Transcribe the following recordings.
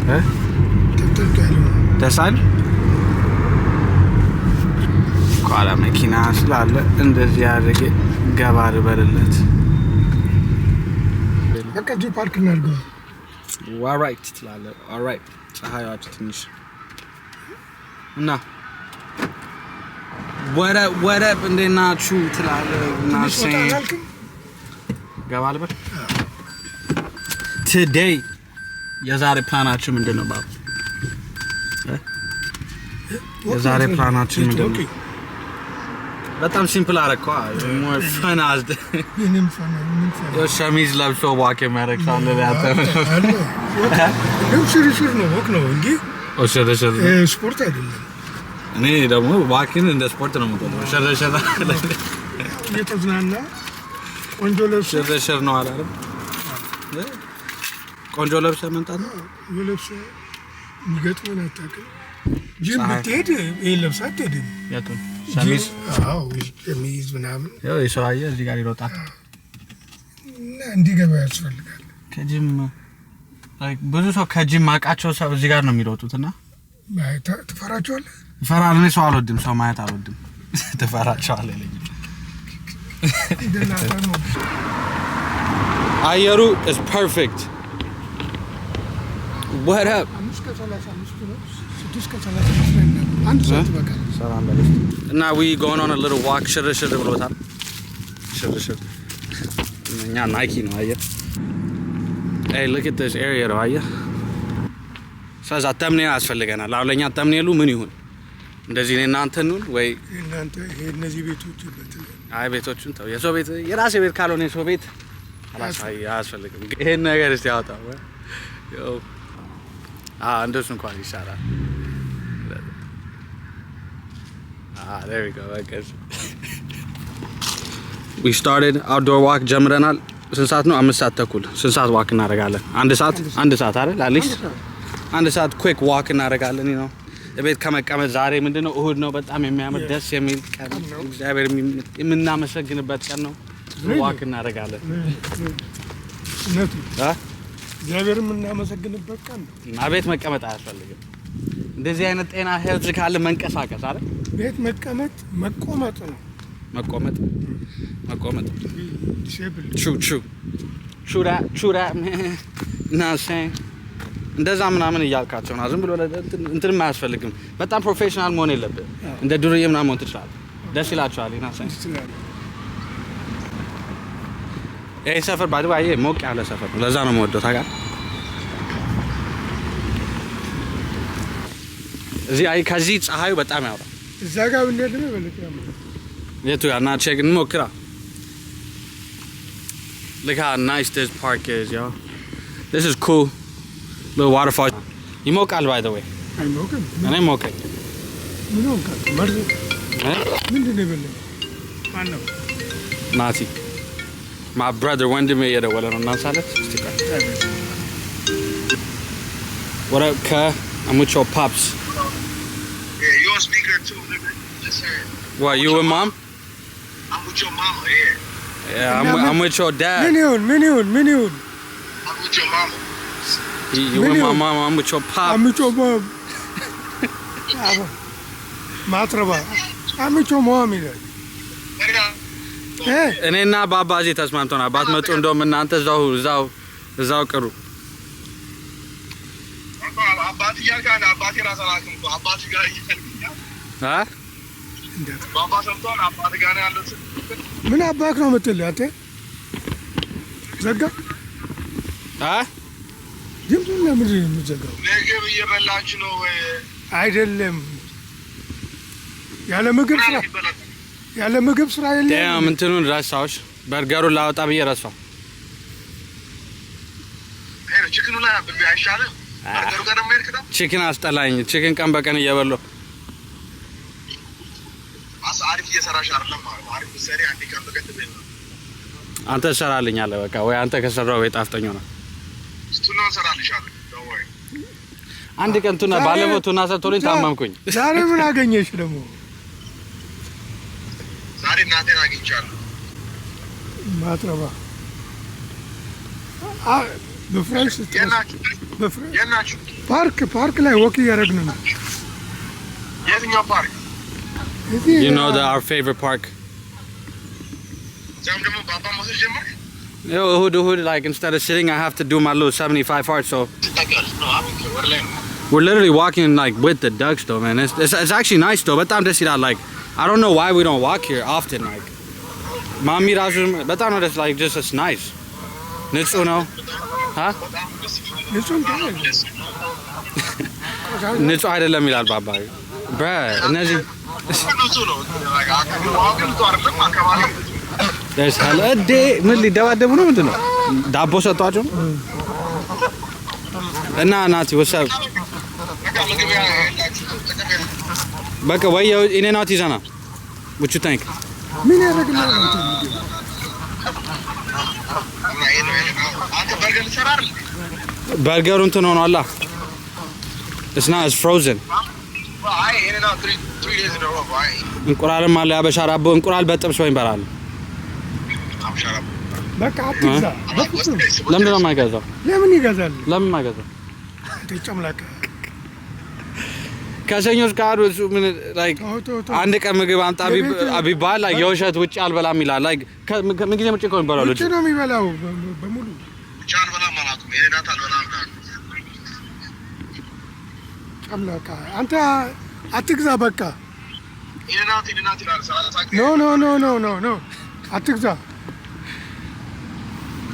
እ? ጠብጠብ ያለ ነው። ደስ አይል? ከኋላ መኪና ስላለ እንደዚህ አድርጌ ገባ ልበልለት። በቃ እዚሁ ፓርክ እናድርገው። Alright ትላለህ። Alright፣ ፀሐይዋ ትንሽ እና what up, what up፣ እንዴት ናችሁ ትላለህ። እና ትንሽ ወጣ አላልክም? ገባ ልበል። Today የዛሬ ፕላናችን ምንድን ነው ባቡ? የዛሬ ፕላናችን ምንድን ነው? በጣም simple አደረግከው። More fun አዝድ ምንም fun ምን fun ሸሚዝ ለብሶ walk የሚያደርግ ሰው አለ። ያንተ አለ። Walk እንደውም ሽርሽር ነው፣ walk ነው እንጂ ሽርሽር ስፖርት አይደለም። እኔ ደግሞ walk ን እንደ ስፖርት ነው የምቆጥረው። ሽርሽር እየተዝናና ቆንጆ ለብሶ ሽርሽር ነው አላለም? ቆንጆ ለብሰህ መምጣት ነው። ለብሶ የሚገጥመን አታውቅም። ጂም ፀሐይ። ብትሄድ ይሄን ለብሰህ አትሄድም። የቱን ሸሚዝ? አዎ፣ ሸሚዝ ምናምን። ይኸው የሰው አየህ እዚህ ጋር ይሮጣል። እና እንዲገባ ያስፈልጋል። ከጂም like ብዙ ሰው ከጂም ማውቃቸው ሰው እዚህ ጋር ነው የሚሮጡት እና አይ፣ ትፈራቸዋለህ? እፈራለሁ። እኔ ሰው አልወድም፣ ሰው ማየት አልወድም። ትፈራቸዋለህ ይለኛል። እንደናታ ነው። አየሩ is perfect. What up? 5:35 ነው፣ 6:35 ላይ ነው። አንድ ሰዓት ይበቃል። ሰላም በል። እና we going on a little walk። ሽር ሽር ብሎታል። ሽር ሽር እኛ Nike ነው አየህ። Hey, look at this area ነው አየህ። ስለዛ thumbnail ያስፈልገናል። አሁን ለእኛ thumbnail ኡ ምን ይሁን? እንደዚህ እኔ እናንተ እንሁን ወይ? እናንተ ይሄ እነዚህ ቤቶች በተለይ አይ፣ ቤቶቹን ተው። የሰው ቤት፣ የራሴ ቤት ካልሆነ የሰው ቤት አያስፈልግም። ይሄን ነገር እስቲ ያወጣ። እንደሱ እንኳን ይሻላል። There we go. በቃ we started outdoor walk ጀምረናል። ስንት ሰዓት ነው? 5 ሰዓት ተኩል። ስንት ሰዓት walk እናደርጋለን? አንድ ሰዓት፣ አንድ ሰዓት አይደል? At least አንድ ሰዓት quick walk እናደርጋለን ነው። ቤት ከመቀመጥ ዛሬ ምንድነው፣ እሁድ ነው። በጣም የሚያምር ደስ የሚል ቀን፣ እግዚአብሔር የምናመሰግንበት ቀን ነው። Walk እናደርጋለን። እውነቱ እ? እግዚአብሔር የምናመሰግንበት ቀን ነው። እና ቤት መቀመጥ አያስፈልግም። እንደዚህ አይነት ጤና health ካለ መንቀሳቀስ አይደል? ቤት መቀመጥ መቆመጥ ነው። መቆመጥ መቆመጥ። Disable. True, true, true that, true that, man. You know what I'm saying? እንደዛ ምናምን እያልካቸው ነው። ዝም ብሎ እንትንም አያስፈልግም። በጣም professional መሆን የለብህም። እንደ ዱርዬ ምናምን መሆን ትችላለህ። ደስ ይላቸዋል። You know what I'm saying? ይችላል። ይሄ ሰፈር by the way ሞቅ ያለ ሰፈር ነው። ለዛ ነው የምወደው ታውቃለህ። እዚህ አይ ከዚህ ፀሐዩ በጣም ያወራል። እዛ ጋር ብንሄድ ነው የበለጠ ያምራል። የቱ ጋር? እና check እንሞክራ። Look how nice this park is, yo. This is cool. Little waterfall. ይሞቃል by the way. አይሞቅም። እኔ ሞቀኝ። ምን ሆንክ? መርዝ እ? ምንድን ነው የበላው? ማን ነው? ናቲ my brother ወንድሜ እየደወለ ነው። እናንሳለት እስቲ ቆይ። What up, Ka? I'm with your pops. Yeah, you on speaker too, nigga. Just saying. What, you with mom? I'm with your mama, yeah. Yeah, I'm with your dad. ምን ይሁን፣ ምን ይሁን፣ ምን ይሁን? I'm with your mama. You with my mom, I'm with your pop. አምጮ mom፣ ማትረባ አምጮ mom ይላል። እ? እኔና ባባ እዚህ ተስማምተናል። ባትመጡ እንደውም እናንተ እዛው እዛው እዛው ቅሩ። አባት እያልክ አባቴ ራስ አላውቅም እኮ አባቴ ጋር እያልክ አ? እንዴት? ባባ ሰምቷል። አባት ጋር ነው ያለው። ምን አባክ ነው የምትል አንተ? ዘጋ። አ? ድምፁን ለምንድን ነው የምትዘጋው? ምግብ እየበላችሁ ነው ወይ? አይደለም፣ ያለ ምግብ ስራ ያለ ምግብ ስራ የለም። Damn፣ እንትኑን ረሳሁሽ። በርገሩን ላወጣ ብዬ ረሳሁ። Chicken ኑ ላይ አይሻልም? በርገሩ ጋር ደግሞ ሄድክ ነው። Chicken አስጠላኝ። Chicken ቀን በቀን እየበላሁ አሪፍ እየሰራሽ አይደለም ማለት ነው። አሪፍ ብትሰሪ አንዴ ቀን በቀን ትበይ ነው። አንተ ትሰራልኛለህ በቃ፣ ወይ አንተ ከሰራው ወይ ጣፍጠኝ ሆናል። ቱና እሰራልሻለሁ። Don't worry. አንድ ቀን ቱና ባለፈው ቱና ሰርቶልኝ ታመምኩኝ። ዛሬ ምን አገኘሽ ደግሞ? ዛሬ እናቴን አግኝቻለሁ። ማትረባ በ fresh የት ናችሁ? በ fresh የት ናችሁ? ፓርክ ላይ walk እያደረግን ነው። የትኛው ፓርክ? እዚህ You know our favorite park. እዚያም ደግሞ ባባ መውሰድ ጀመርክ? ይኸው እሁድ እሁድ like instead of sitting, I have to do my little 75 hard, so ትጠጋለህ ነው አሁን ወደ ላይ ነው። we're literally walking like with the ducks though, man. It's actually nice though. በጣም ደስ ይላል። Like, I don't know why we don't walk here often. Like, ማሚ ራሱ በጣም ነው ደስ like just it's nice. ንጹህ ነው። ሀ በጣም ደስ ይላል። ንጹህ እንትን አይደለም። ደስ ይላል። ንጹህ አይደለም ይላል ባባ። Bruh, እነዚህ ንጹህ ነው። ውሃው ግን ንጹህ አይደለም። አካባቢው There's hella እንዴ፣ ምን ሊደባደቡ ነው? ምንድን ነው? ዳቦ ሰጧቸው እና ናቲ, what's up? በቃ ምግብ ያላችሁ ጥቅም የለም። በቃ ወይ እኔ ናቲ ይዘና። What you think? ምን ያደርግልሃል አንተ ምግብ? እና ይሄ ነው ይሄ ነው። አንተ በርገር ልትሰራ አይደል? በርገሩ እንትን ሆኗላ። It's not, it's frozen. አይ ይሄን ነው 3 days in a row. አይ እንቁላልም አለ፣ ያበሻ ዳቦ፣ እንቁላል በጥብስ ወይ እንበላለን። አብሻራ በቃ አትግዛ። በፍጹም። ለምንድን ነው የማይገዛው? ለምን ይገዛል? ለምን የማይገዛው? አንተ ጨምላቃ። ከሰኞ እስከ ዓርብ እሱ ምን like ተው ተው ተው። አንድ ቀን ምግብ አምጣ ቢባል like የውሸት ውጭ አልበላም ይላል። Like ምን ጊዜ ውጭ እኮ የሚበላው ልጁ። ውጭ ነው የሚበላው በሙሉ። ብቻ አልበላም አላልኩም። ይሄን ናት አልበላም ነው ያልኩት። ጨምላቃ አንተ አትግዛ በቃ። ይሄን ናት ይሄን ናት ይላል። 30 ጊዜ። No, no, no, no, no, no, አትግዛ።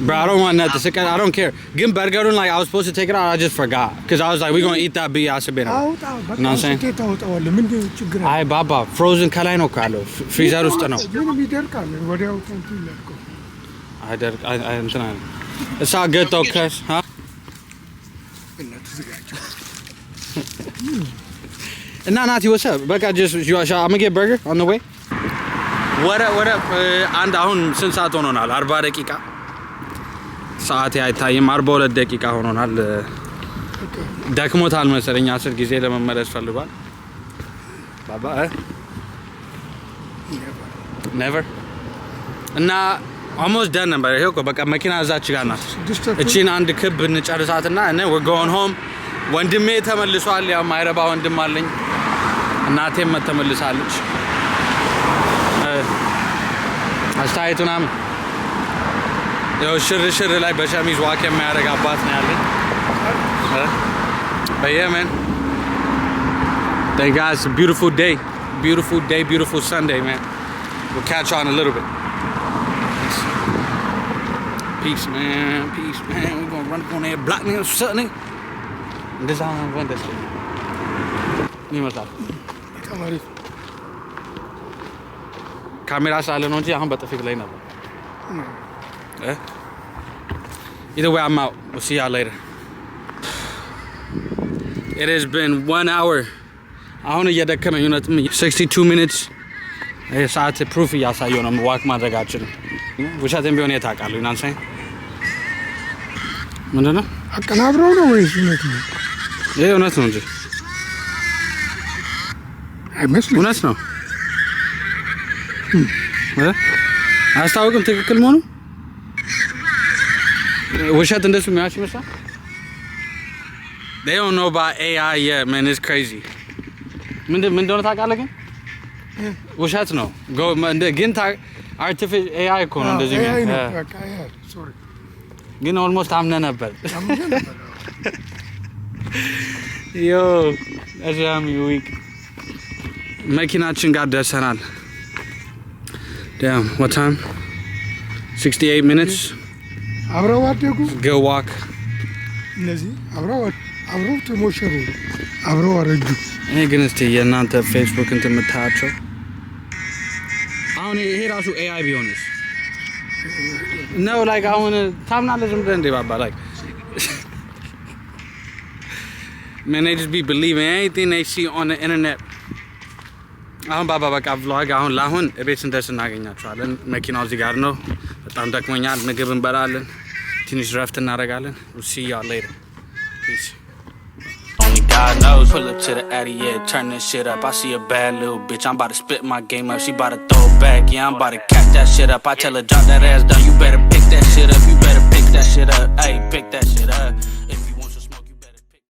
Bro, I don't want nothing. Sick. I don't care. ግን በርገሩን like I was supposed to take it out. I just forgot because I was like, we gonna eat that ብዬ አስቤ ነበር። አውጣ በቃ። You know what I'm saying? ስቴት ታወጣዋለህ። ምንድን ችግር አለ? አይ ባባ፣ frozen ከላይ ነው እኮ ያለው፣ freezer ውስጥ ነው። ምንም ይደርቃል። ወዲያው እንትን ይላል እኮ። አይደርቅ አይ እንትን አለ። It's all good though, cuz, huh? በእናትህ ዝጋቸው። እና ናቲ, what's up? በቃ just you I'm gonna get burger on the way. What up, what up? አንድ አሁን ስንት ሰዓት ሆኖናል? 40 ደቂቃ፣ ሰዓቴ አይታይም። 42 ደቂቃ ሆኖናል። ደክሞታል መሰለኝ፣ 10 ጊዜ ለመመለስ ፈልጓል። ባባ never እና almost done ነበር። ይኸው እኮ በቃ መኪና እዛች ጋር ናት። 6:30። እቺን አንድ ክብ እንጨርሳትና እና we're going home። ወንድሜ ተመልሷል። ያው ማይረባ ወንድም አለኝ። እናቴም ተመልሳለች። አስተያየቱ ምናምን ያው ሽር ሽር ላይ በሸሚዝ walk የሚያደርግ አባት ነው ያለኝ። But yeah, man. Thank God it's a beautiful day. Beautiful day, beautiful Sunday, man. We'll catch you on a little bit. Peace. Peace, man. Peace, man. We're gonna run up on that block, nigga. What's up, nigga? እንደዛ እንኳን ደስ ይላል ይመስላል። በጣም አሪፍ። ካሜራ ስላለ ነው እንጂ አሁን በጥፊ ብላኝ ነበር። እ? Either way, I'm out. We'll see y'all later. It has been one hour. አሁን እየደከመኝ እውነትም 62 minutes። ይሄ ሰዓት proof እያሳየው ነው walk ማድረጋችን። ውሸትም ቢሆን የት አውቃለሁ? ናንሳይ ምንድን ነው? አቀናብረው ነው ወይስ እውነት ነው? ይሄ እውነት ነው እንጂ። አይመስልም። እውነት ነው እ? አያስታውቅም ትክክል መሆኑ። ውሸት እንደሱ የሚዋሽ ይመስላል። They don't know about AI yet, man. It's crazy. ምንድን ምን እንደሆነ ታውቃለህ? ግን ውሸት ነው። ግን artificial AI እኮ ነው እንደዚህ AI ነው። በቃ AI, sorry። ግን almost አምነህ ነበር። አምኜ ነበር። Yo, that's weak። መኪናችን ጋር ደርሰናል። Damn, what time? 68 minutes. አብረው አደጉ። Good walk. እነዚህ አብረው ተሞሸሩ፣ አብረው አረጁ። እኔ ግን እስቲ የእናንተ ፌስቡክ እንትን የምታያቸው አሁን ይሄ ራሱ AI ቢሆንስ ነው? Like አሁን ታምናለህ ዝም ብለህ እንዴ ባባ? Like, man, they just be believing anything they see on the internet። አሁን ባባ በቃ vlog አሁን ለአሁን እቤት ስንደርስ እናገኛቸዋለን። መኪናው እዚህ ጋር ነው። በጣም ደክሞኛል። ምግብ እንበላለን፣ ትንሽ ረፍት እናደርጋለን። We'll see y'all later. Peace. Only God knows. Pull up to the Addy, yeah, turn this shit up. I see a bad little bitch, I'm about to spit my game up. She about to throw it back, yeah, I'm about to catch that shit up. I tell her, drop that ass down, you better pick that shit up, you better pick that shit up, ayy, pick that shit up.